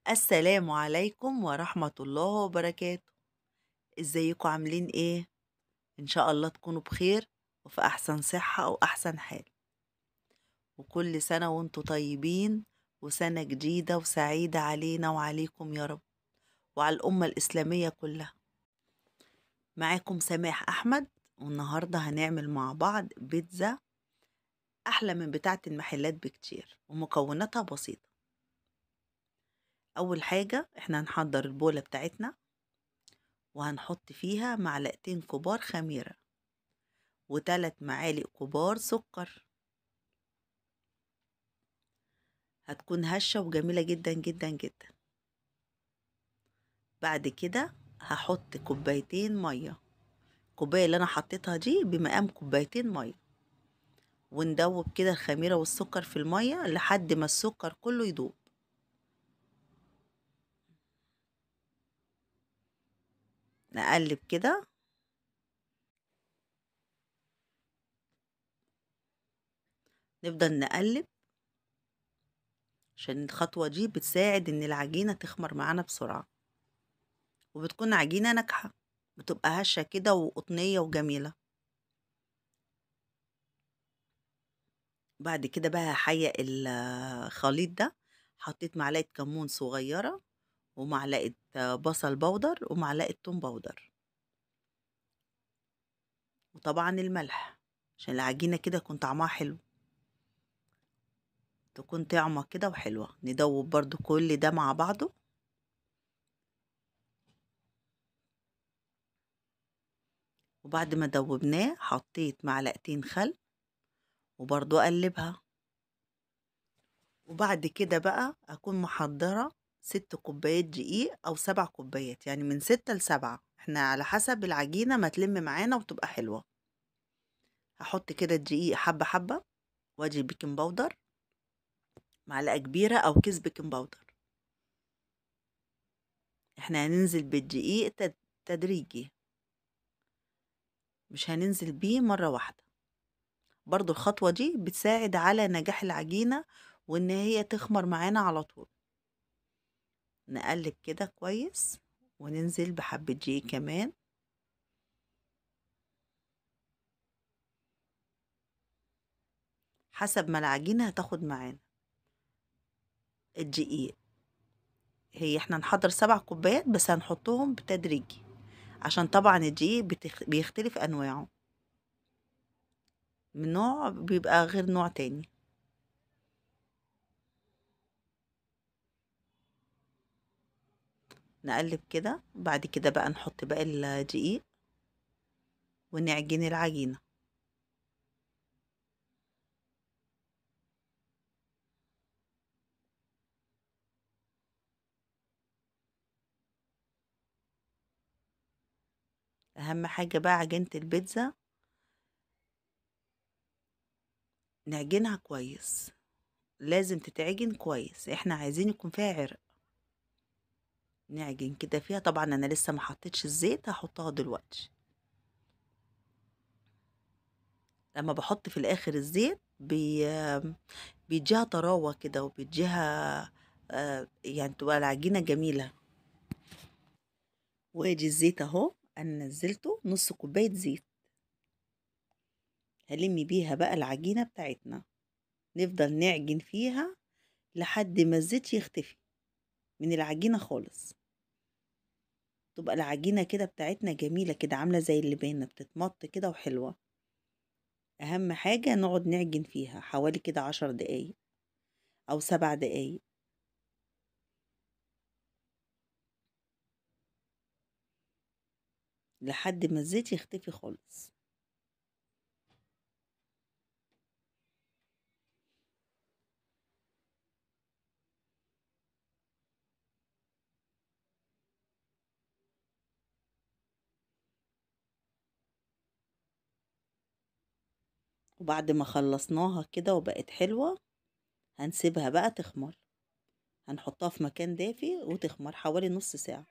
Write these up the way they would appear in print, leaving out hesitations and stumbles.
السلام عليكم ورحمة الله وبركاته. ازيكم عاملين ايه؟ ان شاء الله تكونوا بخير وفي احسن صحة واحسن حال، وكل سنة وانتم طيبين، وسنة جديدة وسعيدة علينا وعليكم يا رب وعلى الأمة الإسلامية كلها. معاكم سماح أحمد، والنهاردة هنعمل مع بعض بيتزا أحلى من بتاعة المحلات بكتير، ومكوناتها بسيطة. أول حاجة احنا هنحضر البولة بتاعتنا، وهنحط فيها معلقتين كبار خميرة و3 معالق كبار سكر. هتكون هشة وجميلة جدا جدا جدا. بعد كده هحط 2 مية، الكوباية اللي انا حطيتها دي بمقام 2 مية، وندوب كده الخميرة والسكر في المية لحد ما السكر كله يدوب. نقلب كده، نفضل نقلب عشان الخطوة دي بتساعد ان العجينة تخمر معانا بسرعة، وبتكون عجينة ناجحة، بتبقى هشة كده وقطنية وجميلة. بعد كده بقى هحيق الخليط ده. حطيت معلقة كمون صغيرة ومعلقة بصل بودر ومعلقة توم بودر، وطبعا الملح عشان العجينة كده يكون طعمها حلو، تكون طعمة كده وحلوة. ندوب برضو كل ده مع بعضه. وبعد ما دوبناه حطيت 2 خل وبرضو اقلبها. وبعد كده بقى اكون محضرة 6 كوبايات دقيق او 7 كوبايات، يعني من 6 ل7، احنا على حسب العجينة ما تلم معانا وتبقى حلوة. هحط كده الدقيق حبة حبة، وادي baking powder معلقة كبيرة او كيس baking powder. احنا هننزل بالدقيق تدريجي، مش هننزل بيه مرة واحدة. برضو الخطوة دي بتساعد على نجاح العجينة وان هي تخمر معانا على طول. نقلب كده كويس وننزل بحبة دقيق كمان. حسب ما العجينة هتاخد معانا الدقيق. هي احنا نحضر 7 كوبايات بس هنحطهم بتدريجي عشان طبعا الدقيق بيختلف انواعه، من نوع بيبقى غير نوع تاني. نقلب كده. بعد كده بقى نحط باقي الدقيق ونعجن العجينة. اهم حاجة بقى عجينة البيتزا نعجنها كويس، لازم تتعجن كويس، احنا عايزين يكون فيها عرق. نعجن كده فيها. طبعا انا لسه ما حطيتش الزيت، هحطها دلوقتي. لما بحط في الاخر الزيت بيديها طراوة كده، وبيديها يعني تبقى العجينة جميلة. وادي الزيت اهو، انا نزلته نص كوباية زيت. هلم بيها بقى العجينة بتاعتنا، نفضل نعجن فيها لحد ما الزيت يختفي من العجينة خالص. تبقى العجينة كده بتاعتنا جميلة كده، عاملة زي اللبانة، بتتمط كده وحلوة. اهم حاجة نقعد نعجن فيها حوالي كده 10 دقايق او 7 دقايق. لحد ما الزيت يختفي خالص. وبعد ما خلصناها كده وبقت حلوة، هنسيبها بقى تخمر. هنحطها في مكان دافي وتخمر حوالي نص ساعة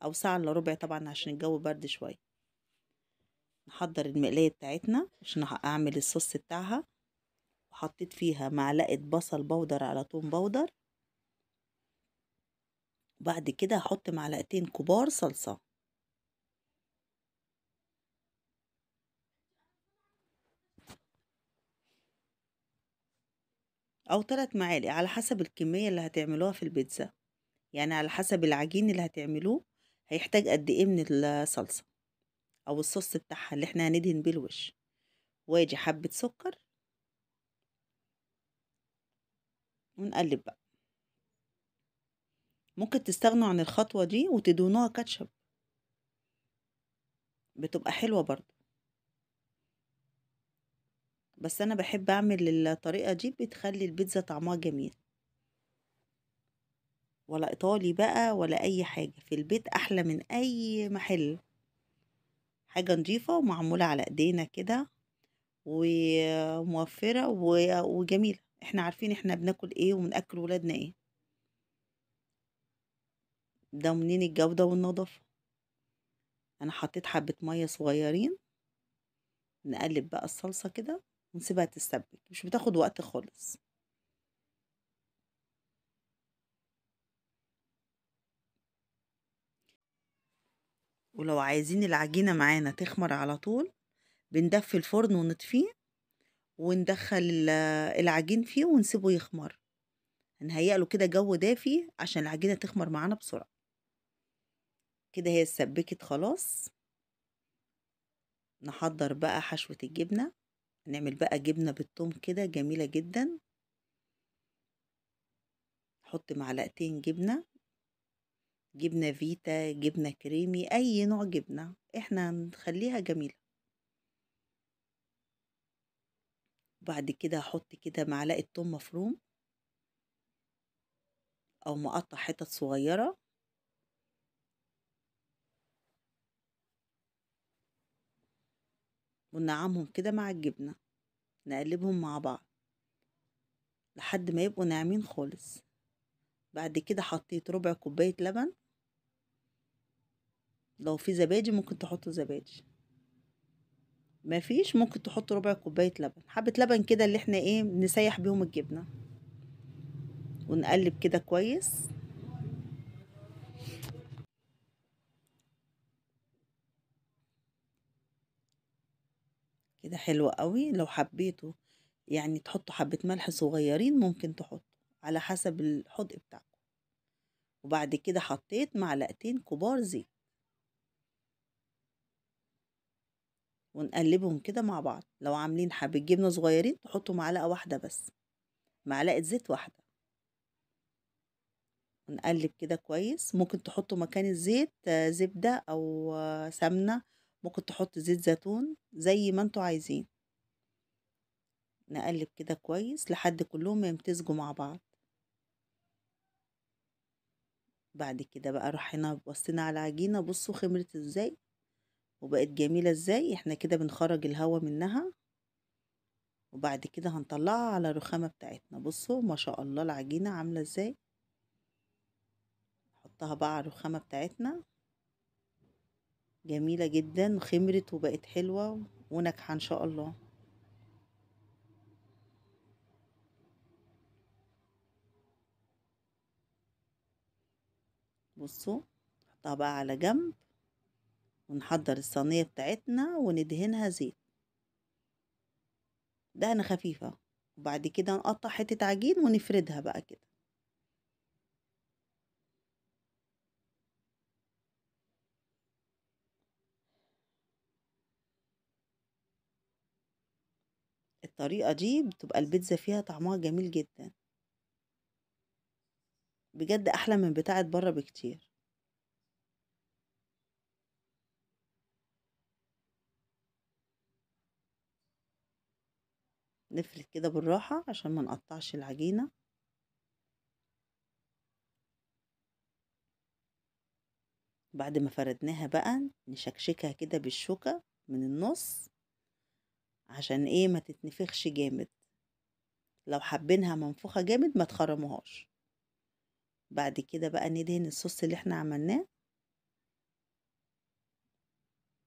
او ساعة الا ربع، طبعا عشان الجو برد شوية. نحضر المقلاية بتاعتنا عشان اعمل الصوص بتاعها. وحطيت فيها معلقة بصل بودر على توم بودر، بعد كده هحط معلقتين كبار صلصة. او 3 معالق على حسب الكمية اللي هتعملوها في البيتزا، يعني على حسب العجين اللي هتعملوه هيحتاج قد ايه من الصلصة او الصوص بتاعها اللي احنا هندهن بيه الوش. وادي حبة سكر ونقلب بقى. ممكن تستغنوا عن الخطوة دي وتدهنوها كاتشب، بتبقى حلوة برضو، بس انا بحب اعمل الطريقة دي، بتخلي البيتزا طعمها جميل. ولا ايطالي بقى ولا اي حاجة، في البيت احلى من اي محل. حاجة نظيفة ومعمولة على ايدينا كده وموفرة وجميلة، احنا عارفين احنا بناكل ايه وبنأكل ولادنا ايه، ضامنين الجودة والنظافة. انا حطيت حبة مية صغيرين. نقلب بقى الصلصة كده ونسيبها تتسبك، مش بتاخد وقت خالص. ولو عايزين العجينة معانا تخمر على طول، بندفي الفرن ونطفيه وندخل العجين فيه ونسيبه يخمر. هنهيئ له كده جو دافي عشان العجينة تخمر معانا بسرعة. كده هي اتسبكت خلاص. نحضر بقى حشوة الجبنة. نعمل بقى جبنة بالثوم كده جميلة جدا. نحط معلقتين جبنة، جبنة فيتا، جبنة كريمي، اي نوع جبنة احنا هنخليها جميلة. بعد كده هحط كده معلقة ثوم مفروم او مقطع حتت صغيرة. وننعمهم كده مع الجبنة، نقلبهم مع بعض لحد ما يبقوا ناعمين خالص. بعد كده حطيت ربع كوباية لبن، لو في زبادي ممكن تحطوا زبادي، ما فيش ممكن تحطوا ربع كوباية لبن، حبة لبن كده اللي احنا ايه نسيح بيهم الجبنة. ونقلب كده كويس. كده حلو قوي. لو حبيتوا يعني تحطوا حبة ملح صغيرين ممكن تحطوا على حسب الحدق بتاعكم. وبعد كده حطيت معلقتين كبار زيت ونقلبهم كده مع بعض. لو عاملين حبة جبنة صغيرين تحطوا معلقة واحدة بس، معلقة زيت واحدة. ونقلب كده كويس. ممكن تحطوا مكان الزيت زبدة او سمنة، ممكن تحط زيت زيتون، زي ما انتوا عايزين. نقلب كده كويس لحد كلهم يمتزجوا مع بعض. بعد كده بقى رحنا بصينا على العجينة، بصوا خمرت ازاي وبقت جميلة ازاي. احنا كده بنخرج الهوا منها، وبعد كده هنطلعها على الرخامة بتاعتنا. بصوا ما شاء الله العجينة عاملة ازاي. نحطها بقى على الرخامة بتاعتنا، جميلة جدا، خمرت وبقت حلوة وناجحة ان شاء الله. بصوا نحطها بقى على جنب، ونحضر الصينية بتاعتنا وندهنها زيت دهنة خفيفة. وبعد كده نقطع حتة عجين ونفردها بقى كده. الطريقة دي بتبقى البيتزا فيها طعمها جميل جدا بجد، احلى من بتاعة بره بكتير. نفرد كده بالراحة عشان ما نقطعش العجينة. بعد ما فردناها بقى نشكشكها كده بالشوكة من النص عشان ايه ما تتنفخش جامد. لو حابينها منفوخة جامد ما تخرموهاش. بعد كده بقى ندهن الصوص اللي احنا عملناه.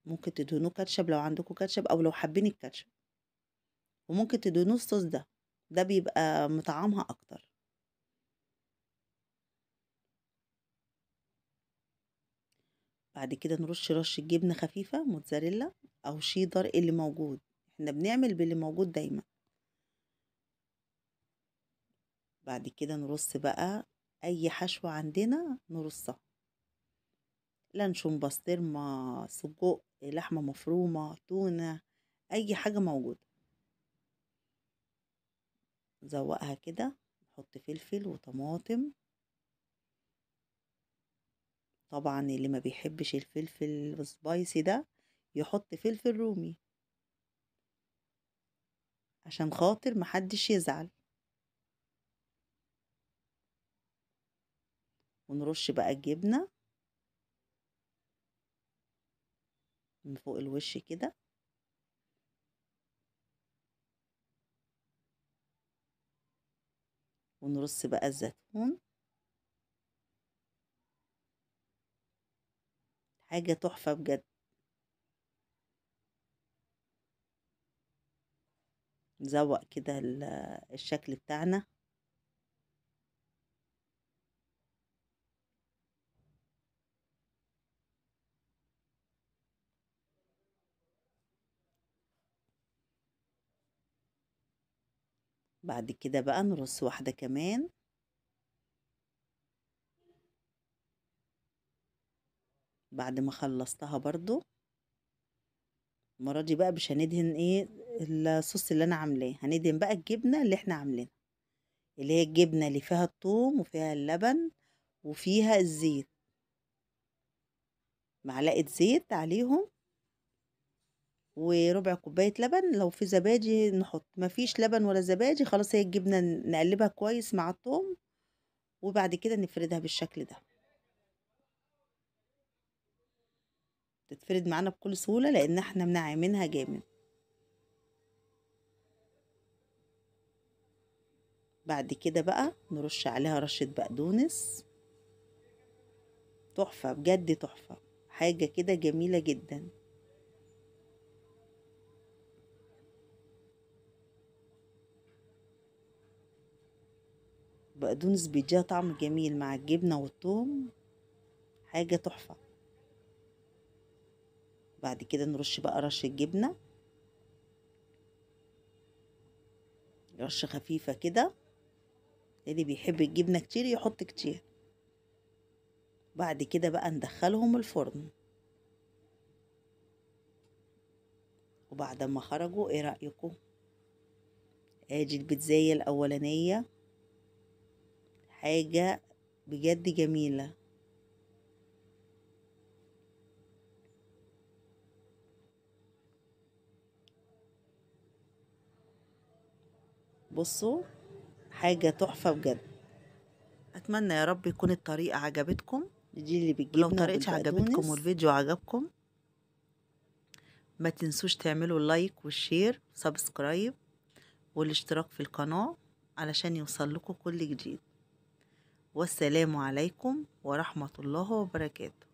ممكن تدهنوه كاتشب لو عندكم كاتشب او لو حابين الكاتشب، وممكن تدهنوه الصوص ده، ده بيبقى مطعمها اكتر. بعد كده نرش رشة جبنة خفيفة موتزاريلا او شيدر اللي موجود، احنا بنعمل باللي موجود دايما. بعد كده نرص بقى اي حشوة عندنا نرصها، لانشون، بسطرمة، سجق، لحمة مفرومة، تونة، اي حاجة موجودة. نزوقها كده، نحط فلفل وطماطم. طبعا اللي ما بيحبش الفلفل السبايسي ده يحط فلفل رومي عشان خاطر محدش يزعل. ونرش بقى الجبنة من فوق الوش كده. ونرص بقى الزيتون. حاجة تحفة بجد. نزوق كده الشكل بتاعنا. بعد كده بقى نرص واحدة كمان. بعد ما خلصتها برضو المرة دي بقى مش هندهن ايه الصوص اللي انا عاملاه، هندهن بقى الجبنة اللي احنا عاملينها، اللي هي الجبنة اللي فيها الثوم وفيها اللبن وفيها الزيت، معلقة زيت عليهم وربع كوباية لبن. لو في زبادي نحط، مفيش لبن ولا زبادي خلاص هي الجبنة نقلبها كويس مع الثوم، وبعد كده نفردها بالشكل ده. تتفرد معانا بكل سهولة لان احنا منعمينها جامد. بعد كده بقى نرش عليها رشة بقدونس. تحفة بجد، تحفة، حاجة كده جميلة جدا. بقدونس بيديها طعم جميل مع الجبنة والثوم، حاجة تحفة. بعد كده نرش بقى رشة جبنة، رشة خفيفة كده، اللي بيحب الجبنة كتير يحط كتير. بعد كده بقى ندخلهم الفرن. وبعد ما خرجوا ايه رأيكم؟ ادي البيتزاية الأولانية، حاجة بجد جميلة. بصوا حاجة تحفة بجد. أتمنى يا رب يكون الطريقة عجبتكم. دي اللي بالجبنة. لو طريقتي عجبتكم والفيديو عجبكم ما تنسوش تعملوا like وال share و subscribe والاشتراك في القناة علشان يوصل لكم كل جديد. والسلام عليكم ورحمة الله وبركاته.